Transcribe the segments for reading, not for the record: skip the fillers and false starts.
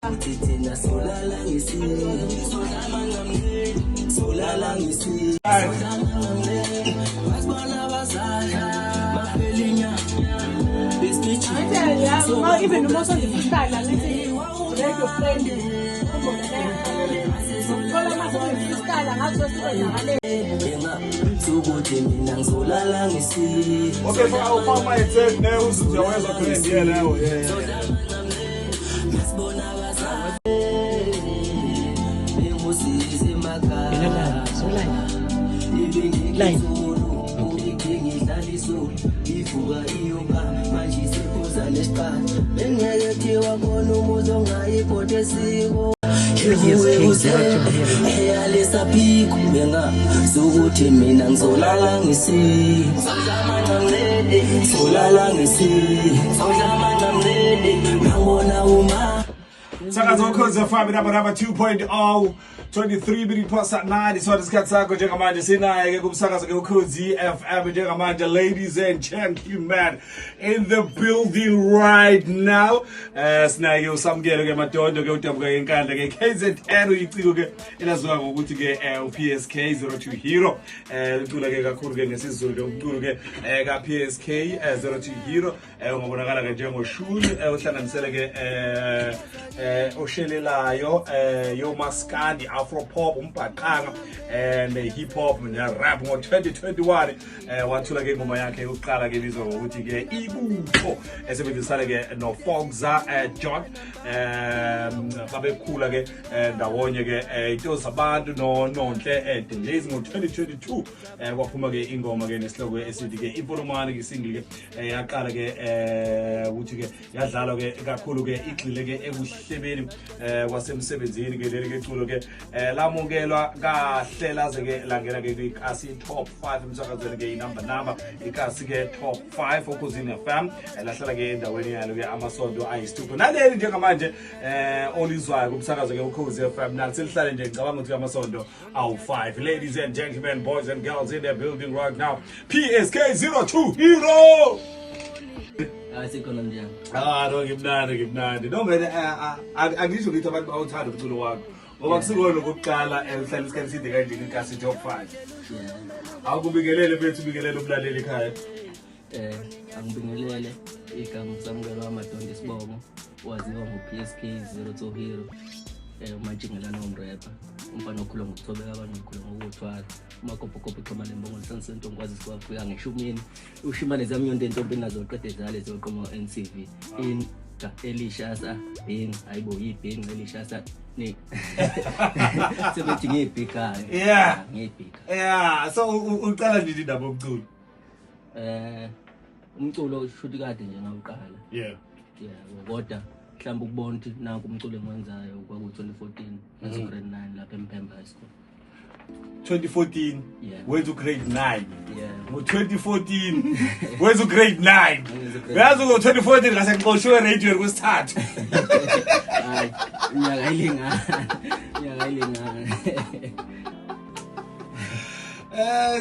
Thina solala solala Even uma songi-freestyle ngithi radio friendly. Ngithola uma songi-freestyle ngathi sekwenzakaleni. Sukuthi mina ngizolala ngisi. Okay, so awufaka ama-headset ne uze uyawezwa grand, yeah, leyo, yeah. Masibona abazali bengusize emakhaya. So line. Line. Ngidlala isolo ivuka iyoba manje sephuza nesiqala bengeke kuthiwa khona umuzi ongayibhode esiko. PSK 02 Hero. Eyalesaphikho bengazukuthi mina ngizolala ngisi solala ngisi ngabona uma. Msakazo Ukhozi FM number 2.0, 23 minutes past 9, isona isikhathi sakho njengamanje. Sinaye ke kumsakazo ke Ukhozi FM njengamanje, ladies and gentlemen, in the building right now. Sinaye ke uSamukelo ke Madondo ke, udabuka ke eNkandla ke KZN, uyiciko ke elaziwa ngokuthi ke uPSK 02 Hero. Licula ke kakhulu ke ngesiZulu ke umculo ke ka PSK 02 Hero. Ungabonakala ke njengoshuni uhlanganisele ke oshelelayo yomaskandi, afro pop, umbhaqanga ne hip hop ne rap. Ngo-2021 wathula ke ingoma yakhe yokuqala ke ebizwa ngokuthi ke Ibutho, esebenzisana ke no Fogza John, babekhula ke ndawonye ke into zabantu no Nonhle Delays. Ngo-2022 kwaphuma ke ingoma ke nesihloko esithi ke Impolomane ke, single ke yaqala ke ukuthi ke yadlalwa ke kakhulu ke, igxile ke ekuhlebeni kwasemsebenzini ke. Leli ke culo ke lamukelwa kahle, laze ke langena ke kwikasi top 5 emsakazweni ke, inumber number ikasi ke top 5 Okhozini FM. Lahlala ke endaweni yalo ke amasonto ayisithupha. Naleli njengamanje olizwayo kumsakazo ke Ukhozi FM nalo selihlale nje, ngicabanga ukuthi amasonto awu-5. Ladies and gentlemen, boys and girls, in the building right now, PSK 02 Hero. Hayi, sikhona njani? Ah no, ngimnandi, ngimnandi. No vele angisho ngithi abantu bawuthanda umculo wakho. Ngoba kusikona okokuqala uhlala isikhathi eside kanje kwikasi top 5. Awukubingelele bethu, ubingelele umlaleli ekhaya. Angibingelele, igama Samukelo Amadondo isibongo, waziwa ngo-PSK 02 Hero. Umantshingelana womrapper, umfana okhula ngokuthobeka, abantu okhula ngokuthwala umakophokopo ixhoma lembongo lisanisento ngikwazi sikwafika ngeshumini ushimane zami yonke intombi nazo qede zale zoqoma NCV in ga elishasa bing hayibo yibhinqa elishasa ni sebethi ngiyibhikayo. Ngiyibhika. Yeah, so uqala nini indaba yomculo? Umculo shuthi kade nje ngawuqala. Yeah, kodwa mhlawumbe ukubona ukuthi nanku umculo engiwenzayo kwaku-2014, ngenza grade 9 lapha eMphemba High School. 2014? Yeah. Wenza grade 9? Yeah. Ngo-2014 wenza grade 9? Ngenza grade. Uyazi ngo-2014 ngase ngixoshiwe eradiweni kwesithathu. Hayi, iminyaka ayilingani, iminyaka ayilingani.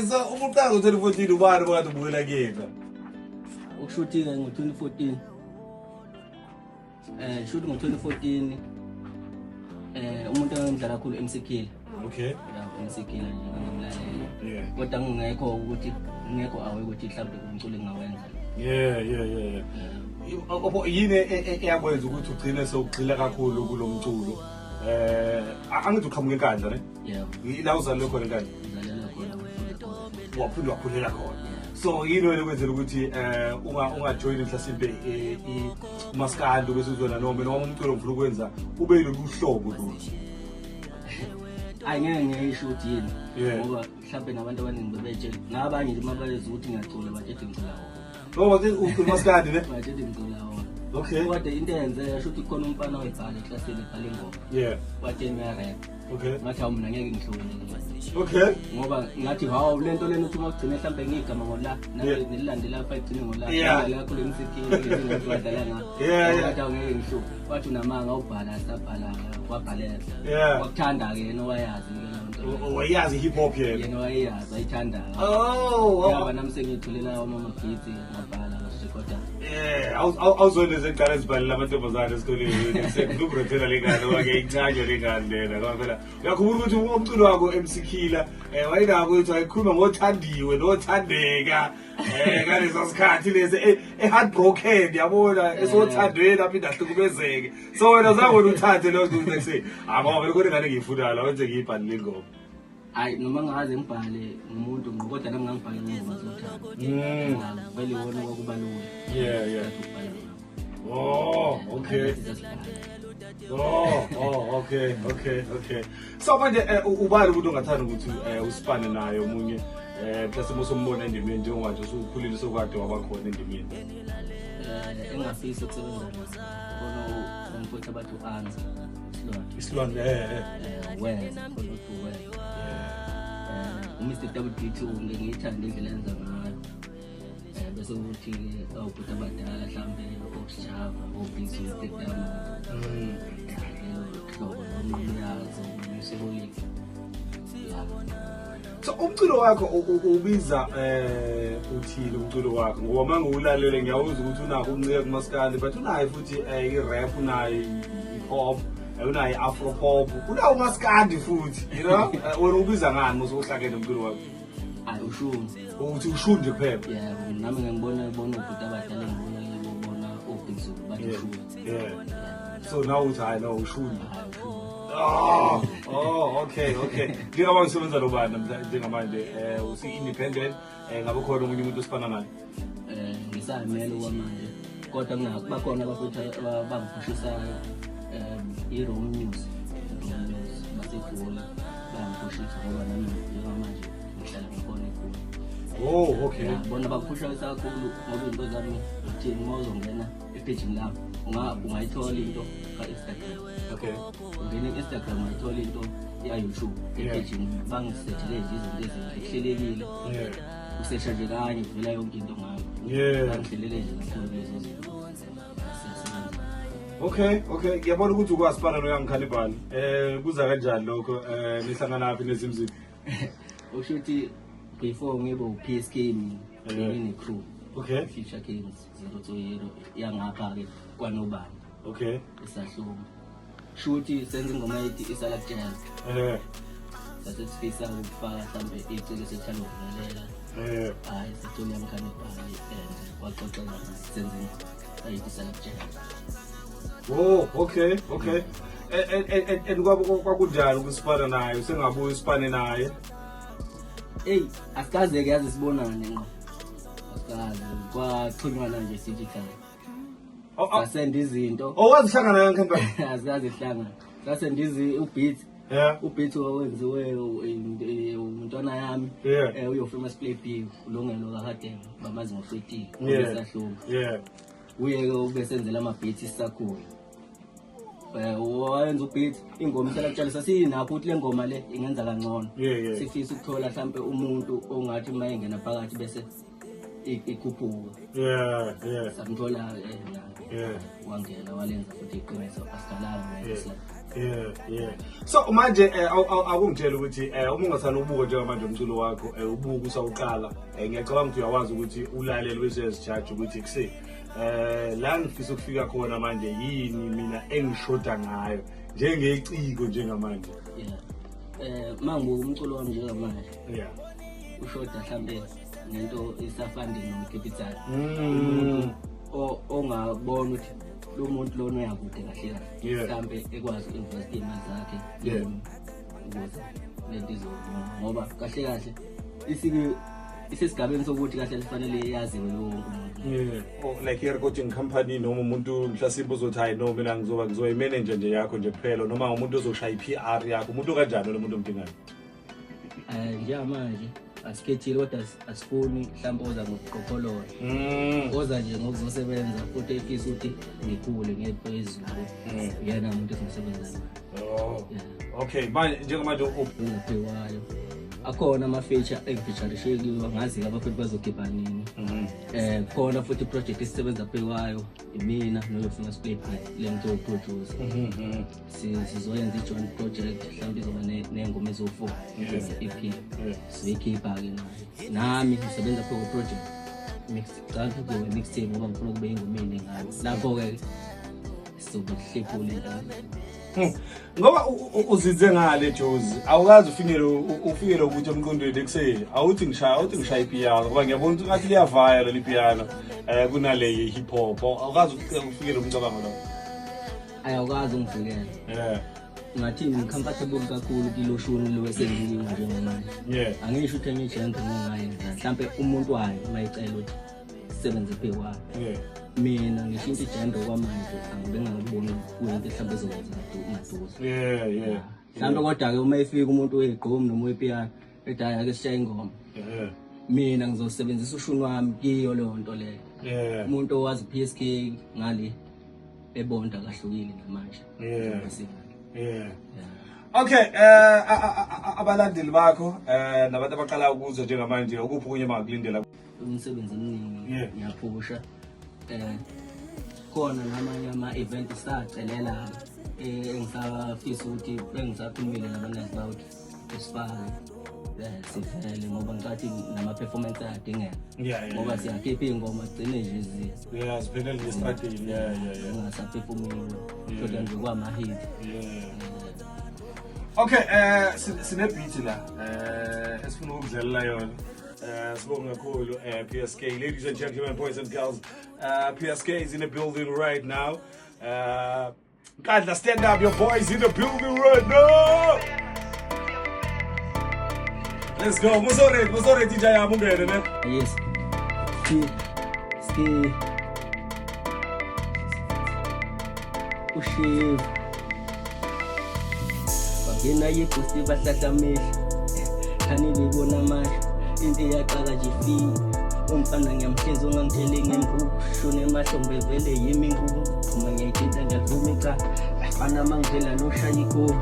So uma uqala ngo-2014, ubani obekade ubukela kuyena? Ukushuthi-ke ngo-2014, shuthi ngo-2014 umuntu engangimdlala kakhulu MC Killer. Ya, MC Killer nje ngangimlalela. Kodwa ngingekho ukuthi ngingekho awe ukuthi mhlawumbe umculo engingawenza. Yeah. Obo yini eyakwenza ukuthi ugcine sewugxila kakhulu kulo mculo? Angithi uqhamuka eNkandla, ne? Yeah. La uzalelwe khona eNkandla? Ngizalelwe khona, ngafunda khona. Waphinde wakhulela khona. Yeah. So yini wena kwenzela ukuthi ungajoyini mhlasimbe umaskandi bese uzona noma umculo ngifuna ukwenza ube yilolu hlobo lolu? Hayi, ngeke ngisho ukuthi yini. Ngoba mhlawumbe nabantu abaningi bebetshela nabanye nje uma bezwa ukuthi ngiyacula, batshethi ngicula wona. Ngoba ucula umaskandi, ne? Batshethi ngicula wona. Kodwa into eyenzeka sho ukuthi khona umfana oyibhala eklasini, ebhala ingoma. Wathi uyarap. Ngathi hawu, mina ngeke ngihlule. Ngoba ngathi hawu, le nto lena uthi uma ugcine mhlawumbe ngigama ngola nelilandela lapha igcine ngola lakho lemsikini wadlala nga. Ngathi hawu, ngeke ngihlule. Wathi unamanga, awubhala sabhala wabhalela. Wakuthanda-ke yena, owayazi-ke leyo nto. Wayazi hip hop yena? Yena wayeyazi, wayithanda. Oh. Yaba nami sengiyithulela amama-beats, ngabhala. Kodwa Yeah, awuzona eziqala ezibhalela amantombazane esikoleni. Sekubrethela lengane wake incane lengane lena. Ngoba phela uyakhumbula ukuthi umculo wakho MC Killer wayenako ukuthi wayekhuluma ngothandiwe nothandeka. Ngaleso sikhathi lesi e-heartbroken yabona esothandweni aphinde ahlukumezeke. So wena zange wena uthathe leyo nto ukuthi ngoba vele khona ingane ngiyifunayo la wenze ngiyibhalile ingoma. Hayi, noma ngaze ngibhale ngumuntu ngqo, kodwa nami ngangibhale ngengoma zothando. Vele iwona kwakuba lula. Ukubhala ngakho. Oh, okay. Oh, okay. So manje ubani umuntu ongathanda ukuthi usipane naye omunye mhlawumbe usombona endimeni njengoba nje usukhulile sokade wabakhona endimeni? Engafisa ukusebenza naye khona umfowethu abathi u-Anza Isilwane. Isilwane Wenza khona ukuthi uwenza. uMr WD2 ngike ngiyithande indlela enza ngayo. Bese kuthi-ke awubhuti abadala mhlambe oSjava, oBig Zulu, Diamond. Leyo hlobo noma uyazi uMusic. Yeah. So umculo wakho ubiza uthini umculo wakho? Ngoba uma ngiwulalele ngiyawuzwa ukuthi unakho ukuncika kumaskandi, but unayo futhi i-rap, unayo i-hip hop, unayo i-afro pop, unawo umaskandi futhi. Wena ubiza ngani mase uhlangene umculo wakho? Hayi, ushuni. Uthi ushuni nje kuphela? Yebo, nami ngibona bona ubhuti abadala engibona bona oBig Zulu bathi ushuni. Yeah. So now uthi hayi no ushuni. Hayi, ushuni. Oh, okay. Njengoba ngisebenza nobani namhlanje njengamanje usi independent, ngabe khona omunye umuntu osifana naye? Ngisayimele okwamanje, kodwa bakhona abafethu abangiphushisayo, i-Roam News, Roam News baseGoli bayangiphushisa ngoba nami njengamanje ngihlala ngikhona eGoli. Oh, okay. Ya, bona bakuphusha kakhulu ngoba iy'nto zami uthini uma uzongena ephejini lami ungayithola into ka-Instagram. Ungena e-Instagram ungayithola into ya-YouTube ephejini, bangisethele nje izinto ezinhle kuhlelekile. Usesha nje kanye kuvela yonke into ngami. Bangihlelele nje kakhulu lezo zinto. Siyasebenza. Okay. Ngiyabona ukuthi ukwasipana noYoung Cannibal. Kuza kanjani lokho? Nihlangana phi nezimzini? Okusho ukuthi before ngibe u-PSK mina bengine-crew. Future Kings Zero to Hero yangapha-ke kwanobani esahluma. Shuthi senza ingoma ethi Isala Kutshela. Sase sifisa ukufaka mhlambe iciko esithanda ukulalela. Hayi, sithole Young Cannibal and waxoxela naye senza ingoma ethi Isala Kutshela. Oh, okay. And kwakunjani ukusipana naye? Usengabuya usipane naye? Eyi, asikaze-ke yaze sibonane ngqo. Asikaze, kwaxhunywana nje digital. Oh. Sasenda izinto. Oh, wazihlangana Young Cannibal? Asikaze sihlangane. Sasenda ubeat. Ubeat owenziwe umntwana yami. Uyo famous play B ulungelo kaHadebe bamazi ngofetile. Usahluma. Uye ke ubesenzela ama beats sisakhula. Wayenza ubeat ingoma isala kutshela sasinakho ukuthi le ngoma le ingenza kangcono. Sifisa ukuthola mhlambe umuntu ongathi uma engena phakathi bese ikhuphuka. Samthola naye. Wangena walenza futhi iqiniso asikalanga naye. Yeah. So manje akungitshela ukuthi uma ungathanda ubuka njengamanje umculo wakho ubuka usawuqala, ngiyacabanga ukuthi uyawazi ukuthi ulalele bese uyazijaja ukuthi kuse la ngifisa ukufika khona manje yini mina engishoda ngayo njengeciko njengamanje. Yeah. Mangibuka umculo wami njengamanje ushoda mhlambe ngento isafunding noma capital. Ongabona ukuthi lo muntu lona uyakude kahle kahle. Mhlambe ekwazi uku-invest imali zakhe ukuze lento izolunga ngoba kahle kahle isike isesigabeni sokuthi kahle lifanele yaziwe wonke umuntu. Yeah. Oh, like i-recording company noma umuntu mhlasimbe uzothi hayi no mina ngizoba i-manager nje yakho nje kuphela noma umuntu ozoshaya i-PR yakho, umuntu kanjani lo muntu omdingayo? Njengamanje asikhethile kodwa asifuni mhlawumbe oza ngokuqophololo. Oza nje ngokuzosebenza futhi efisa ukuthi ngikhule ngiye phezulu. Uyena umuntu esingasebenza naye. Oh. Yeah. Okay, manje njengamanje Engaphiwayo. Akhona ama-feature engifeaturishe kiwo angazi-ke abafethu bazokhipha nini. Khona futhi i-project esisebenza phekwayo imina noyofuna Split le muntu oproducer. Sizoyenza i-joint project mhlawumbe izoba ney'ngoma eziwu-4 ze-EP. Sizoyikhipha-ke nayo. Nami ngisebenza phezu project. Mix cha kuzobe mixtape ngoba ngifuna kube ingoma ey'ningana. Lapho-ke sizobe kuhlephule intwana. Ngoba uzinze ngale Jozi, awukazi ufinyele ufikele ukuthi emqondweni ekuseni awuthi ngishaya, awuthi ngishaya ipiyano, ngoba ngiyabona ukuthi ngathi liyavaya leli piano kunale hip hop. Awukazi ufikele umcabango lo? Ayawukazi ungifikela. Ngathi ngicomfortable kakhulu kilo shuni lo esengiyo njengamanje. Angisho ukuthi enye genre ngingayenza, mhlampe umuntu wayo mayicela ukuthi sisebenze phekwayo. Mina ngishintsha igenre kwamanje angibe ngangiboni kuyinto mhlampe ezokwenza maduze. Yeah yeah. Mhlampe kodwa-ke uma efika umuntu wey'gqomu noma wepiyano ethi hhayi ake sishaye ingoma, mina ngizosebenzisa ushuni wami kiyo leyo nto leyo. Umuntu owazi PSK ngale ebonda kahlukile namanje. Yeah. Okay, abalandeli bakho nabantu abaqala ukuzwa njengamanje, ukuphi okunye bangakulindela? Umsebenzi omningi, ngiyaphusha. Khona namanye ama-event sacelela engisafisa ukuthi bengisakhulumile nabanikazi bawo ukuthi sifake sivele, ngoba ngicathi nama-performance ayadingeka. Ngoba siyakhipha iy'ngoma gcine nje Yeah, ziphelele nje estradini. Yeah. Ungasaphefumulo. Kodwa nje kwama-hit. Okay, sine beat la esifuna ukudlalela yona. Sibonga kakhulu PSK, ladies and gentlemen, boys and girls. PSK is in the building right now. Nkandla, stand up, your boys in the building right now. Let's go. Musore, musore DJ yami ungene ne. Yes. Ski ski ushiv. Bangena yebhusti bahlahla amehlo. Khani bebona amahlo. Into iyaqala nje ifike. Umfana ngiyamhleza ungangitsheli ngemvubu. Shona emahlombe vele yimi inkulu. Uma ngiyayithinta ngiyavuma icala. Bafana mangivela noshaya igoli.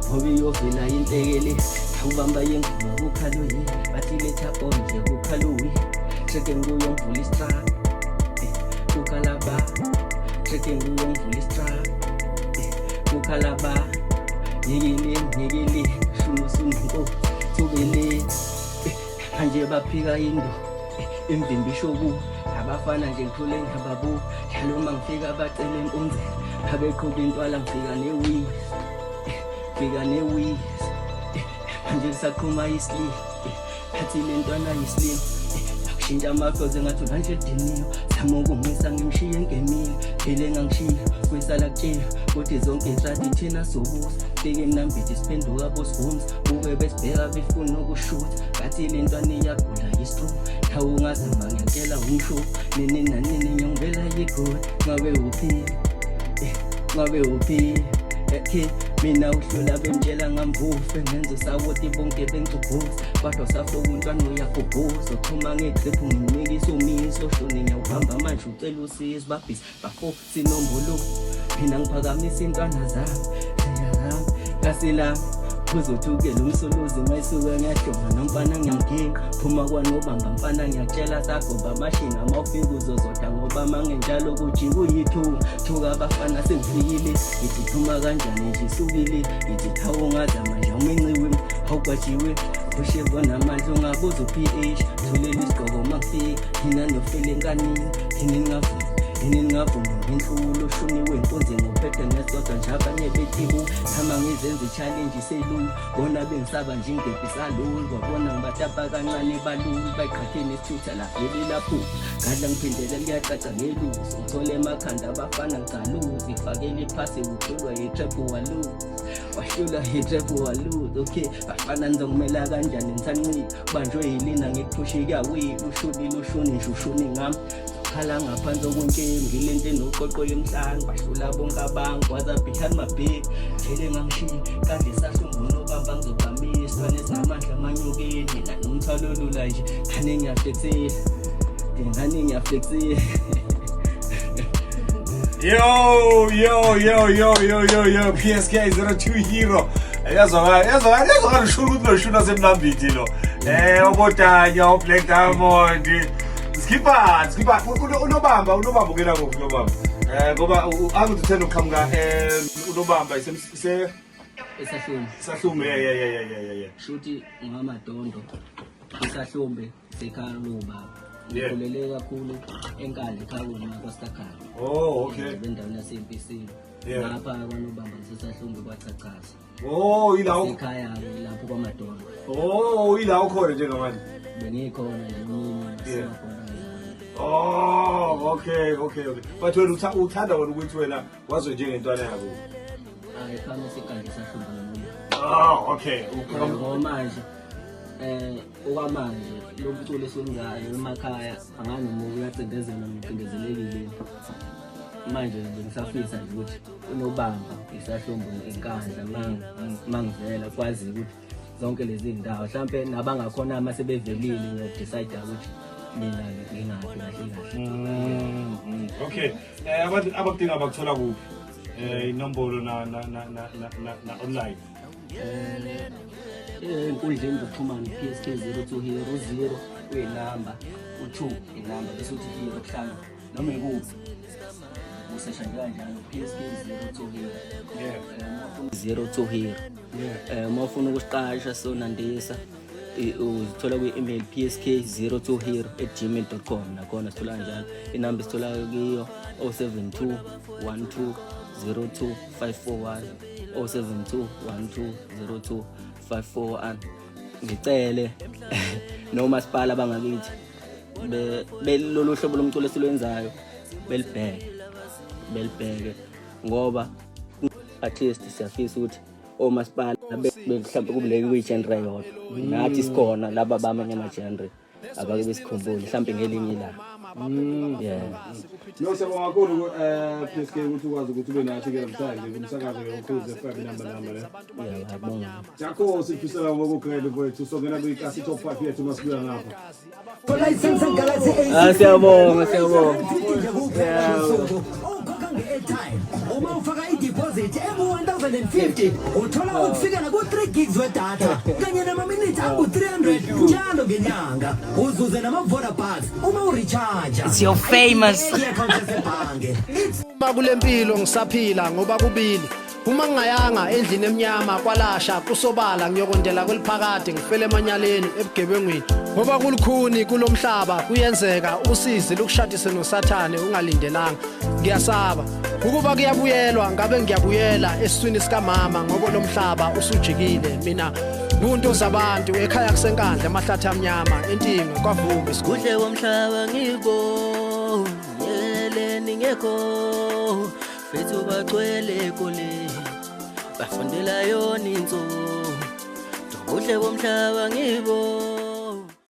Ngoba iyovela inhlekele. Awubamba yengoma kukhalo yi. Bathi letha nje kukhalo wi. Sheke nguyo ngivula istrap. Kukhala ba. Sheke nguyo ngivula istrap. Kukhala ba. Nyikile nyikile shunu sunko thubele. Manje baphika indo imvimbi ishoku abafana nje ngithule ngiyababu njalo uma ngifika bacele impunzi abeqhuba intwala ngifika newiz fika newiz manje kusaqhuma isli phathi le ntwana yislim akushintsha amakhoze ngathi ulanje ediniwe zama ukumisa ngimshiye ngemile phele ngangishiya kwesala kutshela kodwa zonke inhlati thina sobusa fike emnambithi siphenduka bosgums buke besibheka befuna ukushutha ngathi le ntwana iyagula yistru nawe ungazama ngiyakutshela umsho nini nanini ngiyongivela yigoli ngabe uphi ngabe uphi ekhe mina uhlula bemtshela ngamvufe ngenza usawoti bonke bengcubhuza kodwa safika umntwana uyagubhuza uxhuma ngegriphu ngimnika isomiso shoni ngiyawubamba manje ucela usizo babhizi bafo sinombolo mina ngiphakamisa intwana zami zami kasi lami uzothukela umsuluzi mayisuka ngiyahloma nomfana ngiyamginqa phuma kwanobamba mfana ngiyakutshela sagoba amashini amawufika uzozoda ngoba mangenjalo kujika uyithuka thuka abafana sengifikile ngithi phuma kanjani nje isukile ngithi thawu ungazama nje awuminciwe awugwajiwe ushebo namandla ungabuza u-ph thulela isigqoko makufika thina nofile enkanini thina ningavumi yini ningavumi ngenhlulo shuniwe inkunzi ngophethe ngesodwa nje abanye betibu nama ngizenza i-challenge iselula bona bengisaba nje ingebhi salulu kwabona ngibatapa kancane balulu bayiqhathe nesithutha lavele lapho gadla ngiphindele kuyacaca ngeluzi ngithole emakhanda abafana ngicaluzi ngifakele iphasi uhlulwa yi-trap waluzi wahlulwa yi-trap waluzi. Okay bafana nizongimela kanjani nisancika banjwe yilina ngikuphushe kuyawila ushonile ushoni nje ushoni ngami khala ngaphansi okuntsheni ngilento enoqoqo yemhlanga bahlula bonke abantu waza behind my back vele ngangishiya kade sahlungu nobamba ngizobamisa isibane esinamandla amanyukeni mina nomthwalo olula nje ngane ngiyaflexile ngane ngiyaflexile. Yo yo yo yo yo yo yo PSK 02 Hero. Yazwakala yazwakala yazwakala ushuni ukuthi lo shuni wasemnambithi lo. Obodanya o Black Diamond. Skipper skipper unobamba unobamba ungena kuphi unobamba? Ngoba angithi uthena uqhamuka unobamba ise Esahlumbe. Sahlumbe yeah yeah yeah yeah yeah yeah. Shuthi ngamadondo. Isahlumbe sekhaya lobaba. Ngikhulele kakhulu eNkandla ekhaya kwaStakhala. Oh, okay. Endaweni yaseMpisini. Yeah. Lapha kwaNobamba ngisesahlumbe kwaChachaza. Oh, ilawo. Ekhaya lapho kwaMadondo. Oh, ilawo khona njengamanje. Bengikhona nje mina Yeah. khona. Oh, okay. But wena uthanda wena ukuthi wena wazo njengentwana yako. Hayi, khama seKandla sahlumbe ngoba. Oh, okay. Ngoba manje okwamanje lo mculo esiwenzayo emakhaya anganoma uyacindezelwa ngicindezelekile. Manje bengisafisa nje ukuthi uNobamba isahlombo eNkandla mangivela kwazi ukuthi zonke lezi ndawo mhlambe nabangakhona uma sebevelile ngiyodecide ukuthi mina ngingaphi kahle kahle. Okay. Abantu abakudinga bakuthola kuphi? Inombolo na online. Enkundleni zokuxhumana PSK 02 Hero 0 uyinamba u2 inamba bese uthi Hero kuhlanu noma ikuphi usesha nje kanjalo PSK 02 Hero. Yeah. 02 Hero. Yeah. Uma ufuna ukusiqasha sonandisa uzithola kwi-email psk02hero@gmail.com nakhona sithola kanjalo. Inamba sithola kuyo 072 12 02 541 072 12 02 541. Ngicele nomasipala bangakithi belolu hlobo lomculo esilwenzayo belibheke ngoba at least siyafisa ukuthi omasipala mhlawumbe kube kuyi-genre yodwa nathi sikhona laba bamanye ama-genre abake besikhumbule mhlawumbe ngelinye ilanga. Yeah. No, siyabonga kakhulu PSK ukuthi ukwazi ukuthi ube nathi ke namhlanje kumsakazo yoKhozi FM number le. Yeah, ngiyabonga. Jakho sifisela ngokugrade kwethu songena kwi-kasi top 5 yethu masibuya ngapha. Ah, siyabonga. Ukhokha nge-airtime uma ufaka i-deposit engu-1050 uthola ukufikela ku-3 gigs wedatha kanye namaminithi angu-300 njalo ngenyanga uzuze nama-Vodabucks uma urecharge. It's your famous. I-account yasebhange. Uma kulempilo ngisaphila ngoba kubili uma ngingayanga endlini emnyama kwalasha kusobala ngiyokondela kweliphakade ngifele emanyaleni ebugebengwini ngoba kulukhuni kulomhlaba kuyenzeka usizi lukushadise nosathane ungalindelanga ngiyasaba ukuba kuyabuyelwa ngabe ngiyabuyela esiswini sikamama ngoba lomhlaba usujikile mina ngunto zabantu ekhaya kuseNkandla amahlathi amnyama entingo kwavuka Kuhle komhlaba ngiko yeleni ngekho fethu bagcwele kule bafundela yona inso kuhle komhlaba ngibo